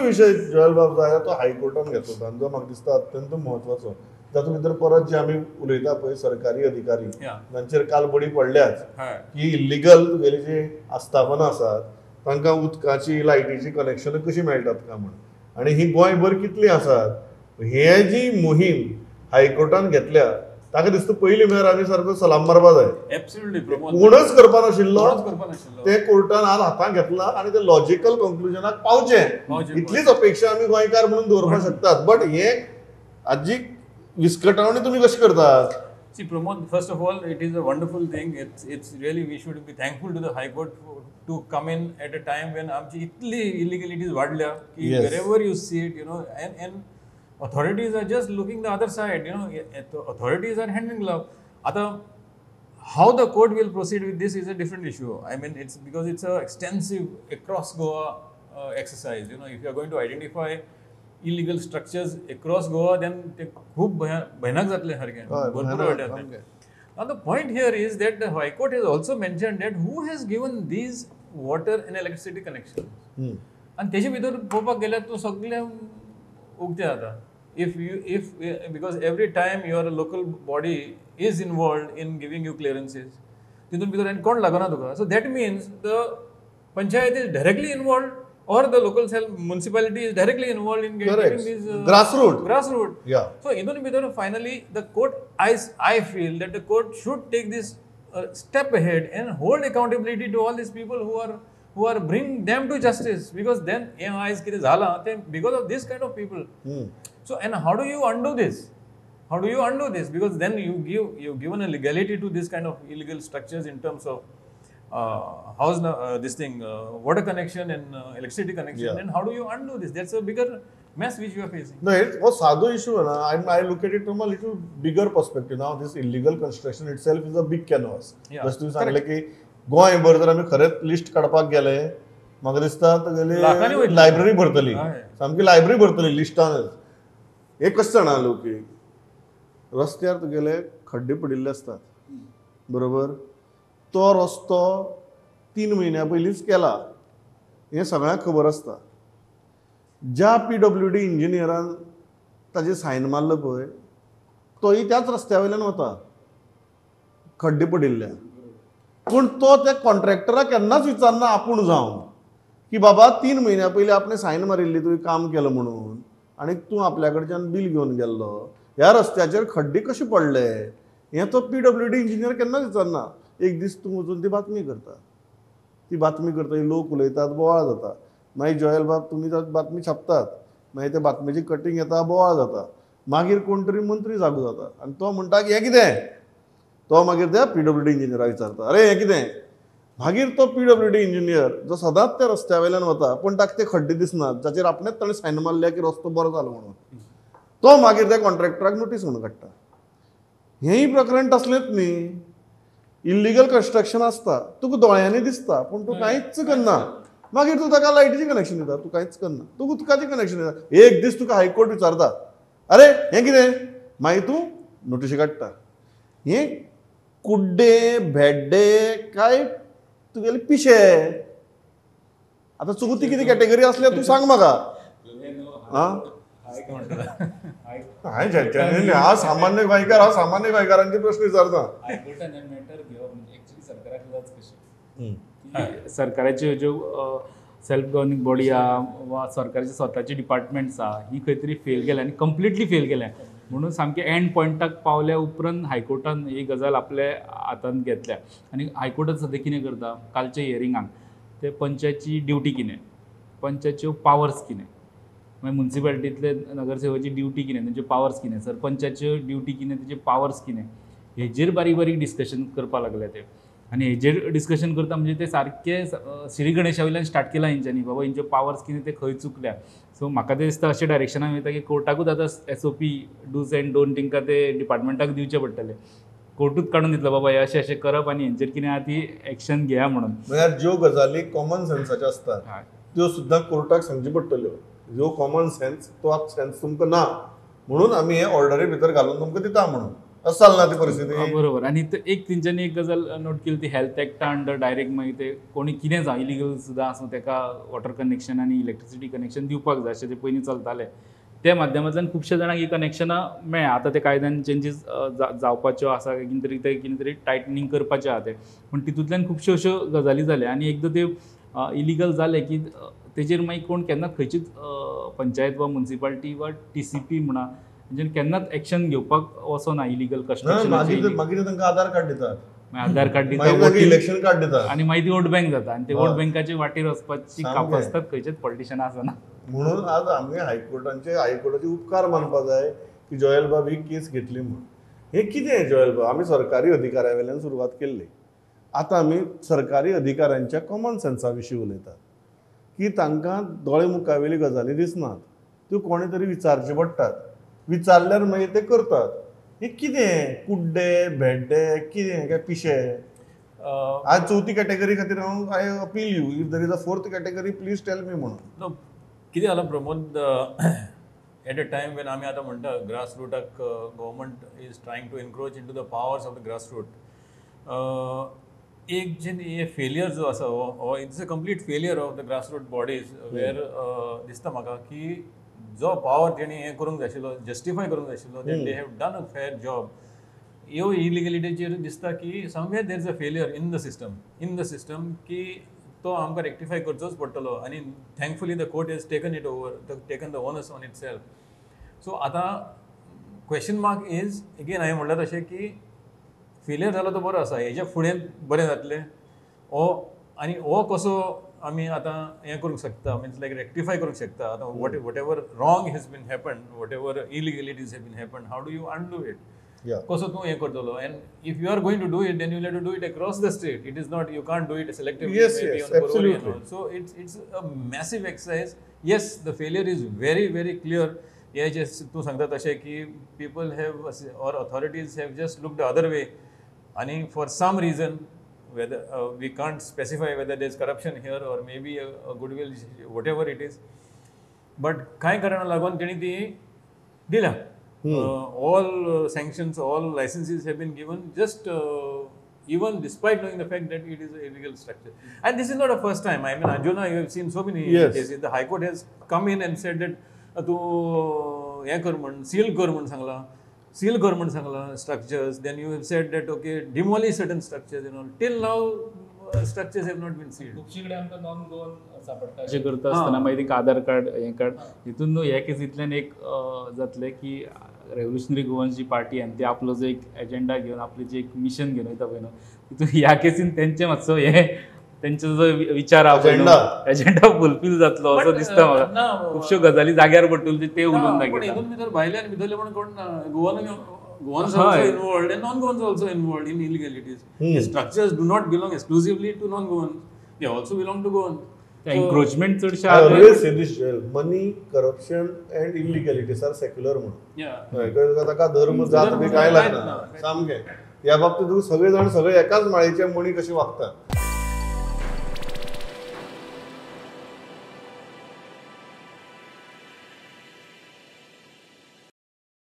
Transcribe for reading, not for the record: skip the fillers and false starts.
विशय जोएल बाब जो आसा तो हायकोर्टान घेतलो आनी जो म्हाका दिसता अत्यंत म्हत्वाचो, तातूंत भितर परत जे आमी उलयता पळय सरकारी अधिकारी जांचेर काल बडी पडल्याच की इल्लिगल तुगेली जी आस्थापनां आसात तांकां उदकाची लायटीची कनेक्शनां कशी मेळटात काय म्हण, आनी ही गोंयभर कितलीं आसात, हे जी मोहीम हायकोर्टान घेतल्या ताका दिसता पयलीं म्हळ्यार आमी सारको सलाम मारपा जाय. एब्सोल्युटली, कोणच करपा नाशिल्लो ते कोर्टान आज हातांत घेतला आनी ते लॉजिकल कंक्लुजनाक पावचें इतलीच अपेक्षा आमी गोंयकार म्हणून दवरपाक शकतात. बट हे आजी विस्कटावणी तुमी कशी करतात? See, Pramod, first of all, it is a wonderful thing. It's really, we should be thankful to the High Court to come in at a time when आमची इतली illegalities वाढल्या की wherever you see it, you know, and authorities are just looking the other side, you know, authorities are handing glove. आता how the court will proceed with this is a different issue. I mean, it's because it's a extensive across Goa exercise. You know, if you are going to identify illegal structures across Goa, then ते खूब भयानक जातले सारकें, भरपूर व्हडलें जातलें. Now the point here is that the High Court has also mentioned that who has given these water and electricity connections. आनी तेजे भितर पळोवपाक गेल्यार तूं सगळें उक्तें जाता. If you, if because every time your local body is involved in giving you clearances, तितून भितर आनी कोण लागना तुका. So that means the panchayat is directly involved or the local cell municipality is directly involved in getting these grassroots. Yeah. So in bidar finally the court, I feel that the court should take this step ahead and hold accountability to all these people who are bring them to justice, because then आयज कितें जाला ते because of this kind of people. So and how do you undo this? How do you undo this? Because then you given a legality to this kind of illegal structures in terms of house, this thing, water connection and electricity connection. Yeah. And how do you undo this? That's a bigger mess which you are facing. No, it's a सादो issue na. I look at it from a little bigger perspective. Now this illegal construction itself is a big canvas. जशें तुवें सांगलें की गोंयभर जर आमी खरेंच list काडपाक गेले म्हाका दिसता तुगेली लायब्ररी भरतली, सामकी लायब्ररी भरतली लिस्टानच. हें कशें जाणा लोक, रस्त्यार तुगेले खड्डे पडिल्ले आसतात, बरोबर, तो रस्तो 3 म्हयन्या पयलींच केला हें सगळ्यांक खबर आसता. ज्या PWD इंजिनियरान ताजेर सायन मारलो पळय तोय त्याच रस्त्या वयल्यान वता खड्डे पडिल्ल्या, पूण तो त्या कॉन्ट्रॅक्टराक केन्नाच विचारना आपूण जावन की बाबा 3 म्हयन्या पयलीं आपणें सायन मारिल्ली तुवें काम केलें म्हणून आनी तूं आपल्या कडच्यान बील घेवन गेल्लो, ह्या रस्त्याचेर खड्डे कशे पडले हें तो PWD engineer केन्नाच विचारना. एक दीस तूं वचून ती बातमी करता, ती बातमी करता, लोक उलयतात, बोवाळ जाता. मागीर जोएल बाब तुमी बातमी छापतात, मागीर त्या बातमेची कटींग येता, बोवाळ जाता. मागीर कोण तरी मंत्री जागो जाता आनी तो म्हणटा की हें कितें, तो मागीर त्या PWD इंजिनियराक विचारता, अरे हें कितें. मागीर तो PWD engineer जो सदांच त्या रस्त्या वयल्यान वता पूण ताका ते खड्डे दिसनात जाचेर आपणेच ताणें सायन मारल्या की रस्तो बरो जालो म्हणून, तो मागीर त्या कॉन्ट्रॅक्टराक नोटीस म्हणून काडटा. हेंय प्रकरण तसलेंच न्ही, इल्लिगल कन्स्ट्रक्शन आसता, तुका दोळ्यांनी दिसता पूण तूं कांयच करना. मागीर तूं ताका लायटीचें कनेक्शन दिता, तूं कांयच करना, तूं उदकाचें कनेक्शन दिता. एक दीस तुका हायकोर्ट विचारता, अरे हें कितें, मागीर तूं नोटिशी काडटा. हें कुड्डे भेड्डे काय तुगेले पिशे. आतां चवथी कितें कॅटेगरी आसल्यार तूं सांग म्हाका. आं, हांवें हांव सामान्य गोंयकार, हांव सामान्य गोंयकारांचे प्रश्न विचारता. हायकोर्टान मॅटर घेवप म्हणजे एक्चुअली सरकाराक लज कशी, सरकाराच्यो ज्यो सेल्फ गवर्निंग बॉडी आहा वा सरकाराचे स्वताचे डिपार्टमेंट्स आहा ही खंय तरी फेल गेल्या आनी कंप्लिटली फेल गेल्या, म्हणून सामके एंड पॉयंटाक पावल्या उपरांत हायकोर्टान ही गजाल आपल्या हातांत घेतल्या. आनी हायकोर्टान सद्या कितें करता, कालच्या हियरिंगाक ते पंचायतची ड्युटी कितें, पंचायतच्यो पावर्स कितें, मागीर मुन्सिपालिटींतले नगरसेवकाची ड्युटी कितें, तेंच्यो पावर्स कितें, सरपंचाच्यो ड्युटी कितें, तेचे पावर्स कितें, हेजेर बारीक बारीक डिस्कशन करपाक लागले ते. आनी हेजेर डिस्कशन करता म्हणजे ते सारके श्री गणेशा वयल्यान स्टार्ट केलां हेंच्यांनी, बाबा हेंच्यो पावर्स कितें ते खंय चुकल्या. सो म्हाका तें दिसता अशें डायरेक्शनान वयता की कोर्टाकूच आतां SOP dos and don't तेंकां ते डिपार्टमेंटाक दिवचें पडटलें. कोर्टूच काडून दितलो बाबा हें अशें अशें करप आनी हेंचेर कितें आहा ती एक्शन घेया म्हणून. म्हळ्यार ज्यो गजाली कॉमन सेन्साच्यो आसतात त्यो सुद्दां कोर्टाक सांगच्यो पडटल्यो. जो कॉमन सेन्स तो सेन्स तुमकां ना म्हणून आमी हे ऑर्डरी भितर घालून तुमकां दिता म्हणून. असं चलना ती परिस्थिती. बरोबर. आनी एक तेंच्यांनी एक गजाल नोट केली ती हेल्थ एक्टा अंडर डायरेक्ट मागीर ते कोणी कितें जावं इलिगल सुद्दां आसूं तेका वॉटर कनेक्शन आनी इलेक्ट्रिसिटी कनेक्शन दिवपाक जाय अशें ते पयलीं चलतालें. त्या माध्यमांतल्यान खुबश्या जाणांक ही कनेक्शनां मेळ्ळ्या. आतां ते कायद्यान चेंजीस जावपाच्यो आसा, कितें तरी ते कितें तरी टायटनींग करपाचें आहा तें, पूण तितूंतल्यान खुबश्यो अश्यो गजाली जाल्या आनी एकदां ते इलिगल जाले की तेजेर मागीर कोण केन्ना खंयचीच पंचायत वा मुन्सिपाल्टी वा TCP म्हणा म्हणजे केन्नाच एक्शन घेवपाक वचना इलिगल कन्स्ट्रक्शन. मागीर तांकां आधार कार्ड दितात, आधार कार्ड दितात, इलेक्शन कार्ड दितात आनी मागीर ती वोट बँक जाता आनी ते वोट बँकाचे वाटेर वचपाची कापस्तात खंयचेच पॉलिटिशन आसना. म्हणून आज आमी हायकोर्टाचे उपकार मानपा जाय की जोएल बाब ही केस घेतली म्हणून. हें कितें जोएल बाब, आमी सरकारी अधिकाऱ्या वेल्यान सुरवात केल्ली, आतां आमी सरकारी अधिकाऱ्यांच्या कॉमन सेन्सा विशीं उलयतात की तांकां दोळे मुखावेली गजाली दिसनात, त्यो कोणें तरी विचारचे पडटात, विचारल्यार मागीर ते करतात. हे कितें कुड्डे भेड्डे कितें काय पिशे? आज चवथी कॅटेगरी खातीर हांव I appeal you, if there is a fourth category please tell me म्हणून. कितें जालां Pramod, at a time when आमी आतां म्हणटा grass रुटाक government is trying to encroach into the powers of the grass root, एक जे हे फेलियर जो आसा हो it's a complete failure of the grass root bodies where दिसता म्हाका की जो पावर तेणी हें करूंक जाय आशिल्लो, जस्टिफाय करूंक जाय आशिल्लो, that they have done a fair job. ह्यो इलिगलिटीचेर दिसता की somewhere there is a failure in the system, in the system की तो आमकां रेक्टिफाय करचोच पडटलो. आनी thankfully the court has taken it over, taken the onus on itself. So आतां question mark is again हांवें म्हणलां तशें की फेलियर जालो तो बरो आसा, हेज्या फुडें बरें जातलें हो आनी हो कसो आमी आतां हें करूंक शकता, मिन्स लायक रेक्टिफाय करूंक शकता. आतां whatever wrong has been happened, whatever illegalities have been happened, how do you undo it? कसो तूं हें करतलो? And if you are going to do it then you have to do it across the state. It is not, you can't do it selectively. So it's a massive exercise. Yes, the failure is very very clear. हे जे तूं सांगता तशें की people have or authorities have just look the other way आनी for some reason, whether we can't specify whether there is corruption here or maybe a goodwill, whatever it is, but कांय कारणां लागून तेणी ती दिल्या. All sanctions, all licenses have been given just even despite knowing the fact that it is an illegal structure. And this is not a first time. I mean, Anjuna, you have seen so many cases. The High Court has come in and said that तूं हें कर म्हण, seal कर म्हण सांगलां, seal कर म्हण सांगलां structures. Then you have said that okay, demolish certain structures and all. Till now structures have not been sealed. खुबशे कडेन आमकां नॉन गोवन सापडटा अशें करता आसतना मागीर तांकां आधार कार्ड हें कार्ड हितून न्हू ह्या केसींतल्यान एक जातलें की रेव्होल्युशनरी गोवन्स जी पार्टी आनी ते आपलो जो एक एजेंडा घेवन आपली जी एक मिशन घेवन वयता पळय न्हू, तितून ह्या केसीन तेंचे मातसो हें तेंचो जो विचार आहा एजेंडा फुलफील जातलो असो दिसता म्हाका. खुबश्यो गजाली जाग्यार पडटल्यो ते उलोवन दाखयता. हितून भितर भायले आनी भितरले म्हण कोण ना. Goan Goans also involved and non-Goans also involved in illegalities. The structures do not belong exclusively to non-Goans. They also belong to Goans. Encroachment चडशे I always say this, Joel, money, corruption and illegalities are secular म्हणून. ताका धर्म जात बी कांय लागना सामकें. ह्या बाबतींत सगळे जाण सगळे एकाच माळेचे मणी कशे वागतात.